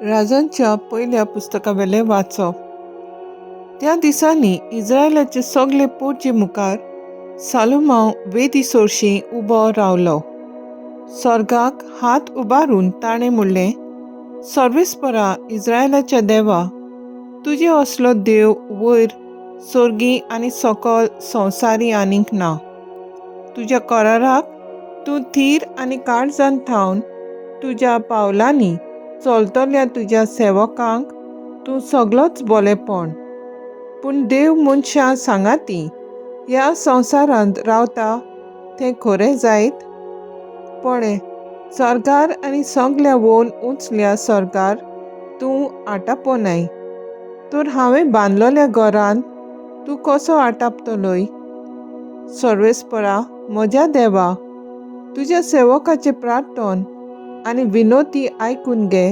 राजांच्या पयल्या पुस्तकावेलें वाचप. त्या दिसांनी इज्रायलाचे सगळे पोरचे मुखार सालुमांव वेदी सोरशीं उबो रावलो. स्वर्गाक हात उबारून ताणें म्हणलें, सर्वेस्परा इज्रायलाच्या देवा, तुजे असलो देव वयर सोर्गी आनी सकल संवसारी आनीक ना. तुज्या कराराक तूं थीर आनी काळजान थावन तुज्या पावलांनी चलतल्या तुज्या सेवकांक तूं सगलोच बोलेपण. पूण देव मनशां सांगाती ह्या संवसारांत रावता तें खरें जायत? पळय, सर्गार आनी सगल्या वोन उंचल्या सर्गार तूं आटापोनाय, तर हांवें बांदलोल्या घरांत तूं कसो आटापतलोय? सर्वेस्परा म्हज्या देवा, तुज्या सेवकाचें प्रार्थन आनी विनोती आयकून घे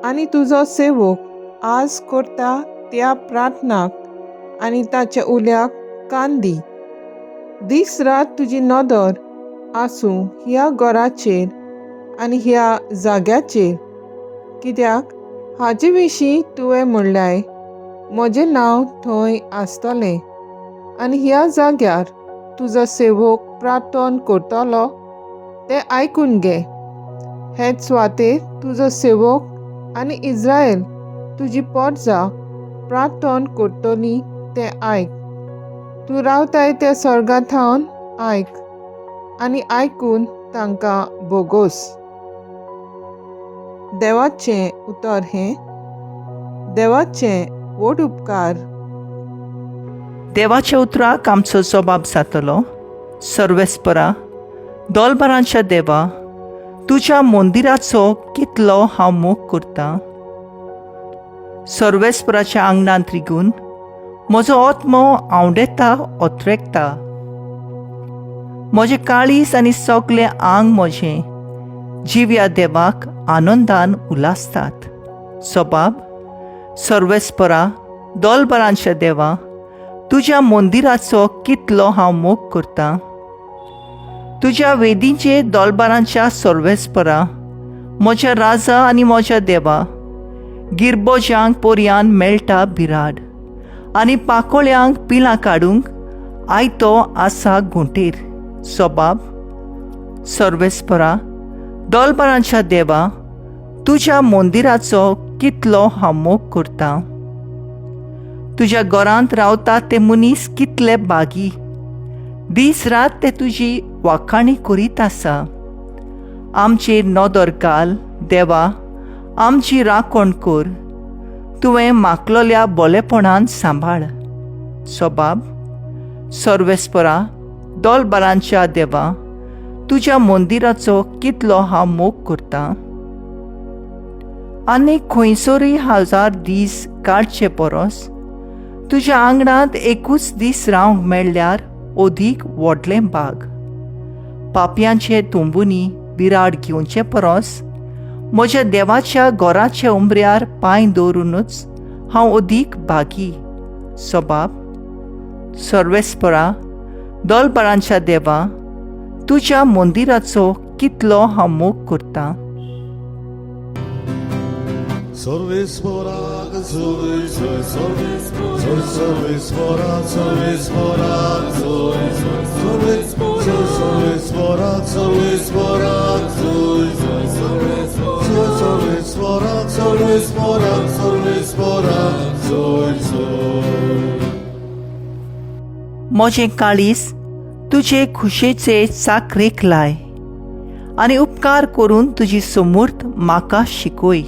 आनी तुजो सेवक आज करता त्या प्रार्थनाक आनी ताच्या उल्याक कान दी. दीस रात तुजी नदर आसूं ह्या घराचेर आनी ह्या जाग्याचेर, कित्याक हाजे विशीं तुवें म्हणल्याय, म्हजें नांव थंय आसतलें आनी ह्या जाग्यार तुजो सेवक प्रार्थन करतलो तें आयकून घे. हेच सुवातेर तुजो सेवक आनी इज्रायल तुजी पोरजा प्रार्थन करतली तें आयक. तूं रावताय त्या स्वर्गा थावन आयक आनी आयकून तांकां भोगोस. देवाचें उतर हें. देवाचें व्हड उपकार. देवाच्या उतराक आमचो जबाब जातलो. सर्वेस्परा दोलबरांच्या देवा, तुज्या मंदिराचो कितलो हांव मोग करता. सर्वेस्पराच्या आंगणांत रिगून म्हजो आत्मो आवडेता ओत्रेकता. म्हजें काळीज आनी सगलें आंग म्हजें जिव्या देवाक आनंदान उलासतात. सबाब सर्वेस्परा दोलबरांच्या देवा, तुज्या मंदिराचो कितलो हांव मोग करता. तुज्या वेदींचे दोलबारांच्या सर्वेस्परा म्हज्या राजा आनी म्हज्या देवा, गिरबोज्यांक पोरयान मेळटा बिराड आनी पाकोळ्यांक पिलां काडूंक आयतो आसा घुंटेर. सबाब सर्वेस्परा दोलबारांच्या देवा, तुज्या मंदिराचो कितलो हांव मोग करता. तुज्या घरांत रावता ते मनीस कितले बागी, दीस रात ते तुजी वाखाणी करीत आसा. आमचेर नदर घाल देवा, आमची राखण कर, तुवें माकलोल्या बोलेपणान सांबाळ. सबाब सर्वेस्परा दोलबारांच्या देवा, तुज्या मंदिराचो कितलो हांव मोग करता. आनी खंयसरूय हजार दीस काडचे परस तुज्या आंगणांत एकूच दीस रावंक मेळ्ळ्यार अदीक व्हडलें बाग. पापयांचे तंबुनी बिराड घेवचे परस म्हज्या देवाच्या घराच्या उमऱ्यार पांय दवरुनूच हांव अदीक बागी. सबाब सर्वेस्परा दोलबरांच्या देवा, तुज्या मंदिराचो कितलो हांव मोग करता. सर्वेस्पराक जोय जोय जोय सर्वेस्परा सर्वेस्पराक जोय जोय जोय सर्वेस्परा सर्वेस्पराक जोय जोय जोय सर्वेस्परा सर्वेस्पराक सर्वेस्पराक जोय जोय. म्हजें काळीज तुजे खुशेचे चाकरेक लाय आनी उपकार करून तुजी समूर्त म्हाका शिकय.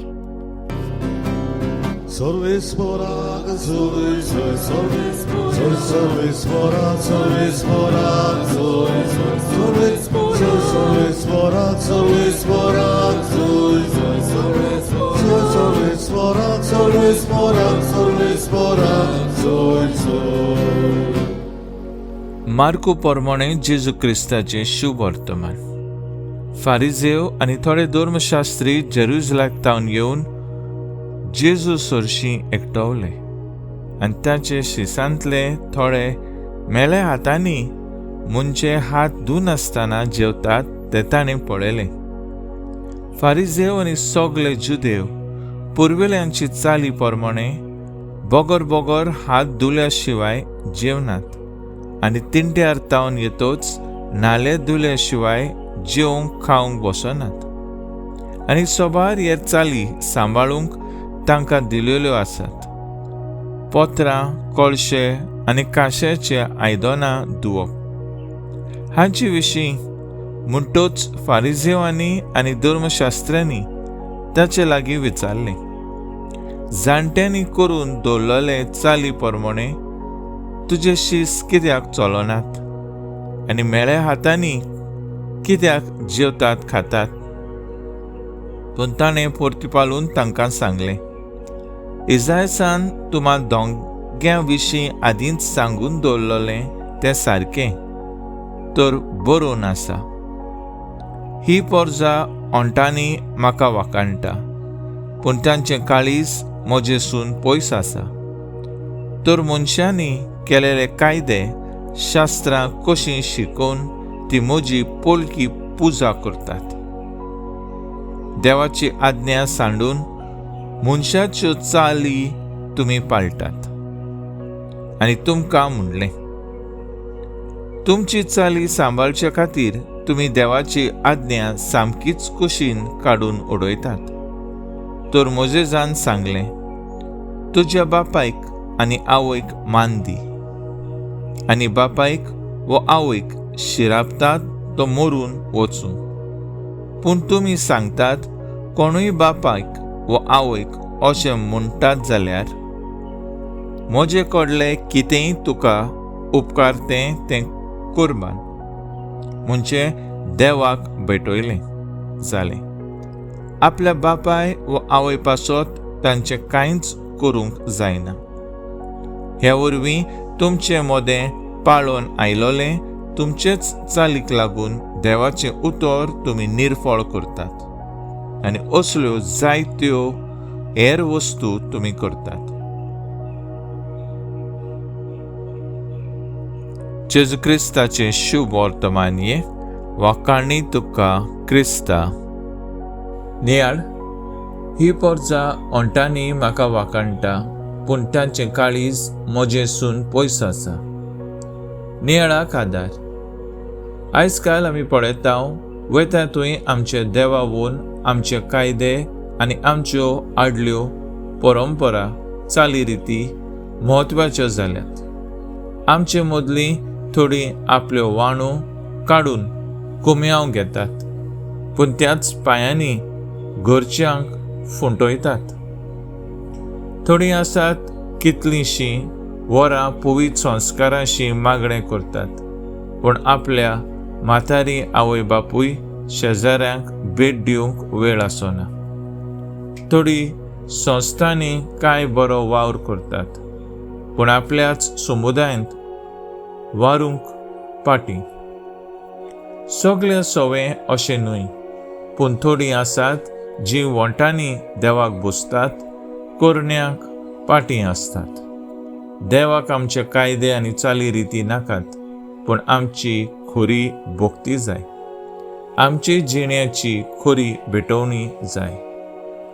सर्वेस्पराक जोय जोय जोय सर्वेस्परा सर्वेस्पराक जोय जोय जोय सर्वेस्परा सर्वेस्पराक जोय जोय जोय सर्वेस्परा सर्वेस्पराक सर्वेस्पराक जोय जोय. मार्कू प्रमाणे जेजू क्रिस्ताचें शुभ वर्तमान. फारिजेव आनी थोडे धर्मशास्त्री जेरुजलाक तावन येवन जेजू सरशीं एकटवले आनी ताचे शिसांतले थोडे मेले हातांनी मुंचे हात धुनासतना जेवतात ते ताणें पळयलें. फारिजेव आनी सगळे जुदेव पुर्विल्यांची चाली प्रमाणे बोगर बोगर हात धुल्या शिवाय जेवनात आनी तिंट्यार तावन येतोच न्हाले धुल्या शिवाय जेवंक खावंक बसनात आनी सोबार हे चाली सांबाळूंक तांकां दिलेल्यो आसात. पत्रां, कळशे आनी कांश्याचे आयदनां धुवप हांचे विशीं म्हणटोच फारिजेवांनी आनी धर्मशास्त्र्यांनी ताचे लागीं विचारलें, जाणट्यांनी करून दवरलेले चाली प्रमाणे तुजे शीस कित्याक चलनात आनी मेळ्या हातांनी कित्याक जेवतात खातात? पूण ताणें परतीपालून तांकां सांगलें, इजायसान तुमा दोंग्या विशीं आदींच सांगून दवरलेलें तें सारकें तर बरोवन आसा, ही पोरजा ओंठांनी म्हाका वाखाणटा पूण तांचें काळीज म्हजेसून पयस आसा. तर मनशांनी केलेले कायदे शास्त्रां कशीं शिकोवन ती म्हजी पोलकी पुजा करतात. देवाची आज्ञा सांडून मनशाच्यो चाली तुमी पाळटात. आनी तुमकां म्हणलें, तुमची चाली सांबाळचे खातीर तुमी देवाची आज्ञा सामकीच कुशीन काडून उडयतात. तर मोजेजान सांगलें, तुज्या बापायक आनी आवयक मान दी आनी बापायक वो आवयक शिरापतात तो मरून वचूं. पूण तुमी सांगतात, कोणूय बापायक वो आवयक अशें म्हणटात जाल्यार म्हजे कडले कितेंय तुका उपकारतें तें कुर्बान म्हणजे देवाक भेटयलें जालें. आपल्या बापाय वो आवय पासत तांचें कांयच करूंक जायना. हे वरवीं तुमचे मदें पाळोन आयलोलें तुमचेच चालीक लागून देवाचें उतर तुमी निर्फळ करतात आनी असल्यो जायत्यो हेर वस्तू तुमी करतात. जेजू क्रिस्ताचें शुभ वर्तमान ये वाखाणी तुका क्रिस्ता. नियाळ, ही पोरजा ओंठांनी म्हाका वाखाणटा पूण तांचें काळीज म्हजेसून पयस आसा. नियाळाक आदार. आयज काल आमी पळयता वयता थंय आमचे देवावून आमचे कायदे आनी आमच्यो आडल्यो परंपरा चालीरिती म्हत्वाच्यो जाल्यात. आमचे मदलीं थोडीं आपल्यो वाणो काडून कुमयांव घेतात पूण त्याच पांयांनी घरच्यांक फुंटयतात. थोडीं आसात कितलींशीं वरां पवित्र संस्कारांशी मागणें करतात पूण आपल्या म्हातारी आवय बापूय शेजाऱ्यांक भेट दिवंक वेळ आसना. थोडी संस्थांनी कांय बरो वावर करतात पूण आपल्याच समुदायांत वारूंक पाटी. सगळे सवे अशें न्हय पूण थोडीं आसात जीं वोंठांनी देवाक बसतात, करण्यांक पाटी आसतात. देवाक आमचे कायदे आनी चालीरिती नाकात पूण आमची खरी भक्ती जाय, आमची जिण्याची खरी भेटवणी जाय.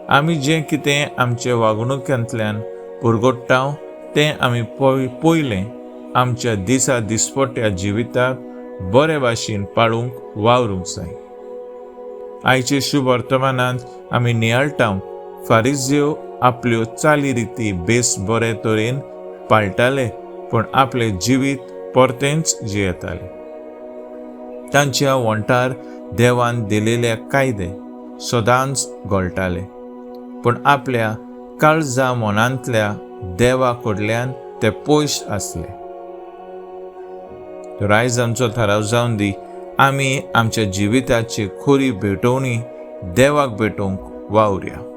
आमी जें कितें आमचे वागणुकेंतल्यान पुरगोट्टा तें आमी पयलें आमच्या दिसा दिसपट्ट्या जिविताक बरे भाशेन पाळूंक वावरूंक जाय. आयचे शुभ वर्तमानांत आमी नियाळटा फारिज्यो आपल्यो चालीरिती बेस बरे तरेन पाळटाले पूण आपलें जिवीत परतेंच जियेताले. तांच्या वोंठार देवान दिलेले कायदे सदांच घोळटाले पूण आपल्या काळजा मनांतल्या देवा कडल्यान ते पयस आसले. तर आयज आमचो थाराव जावन दी, आमी आमच्या जिविताची खरी भेटवणी देवाक भेटोवंक वावरया.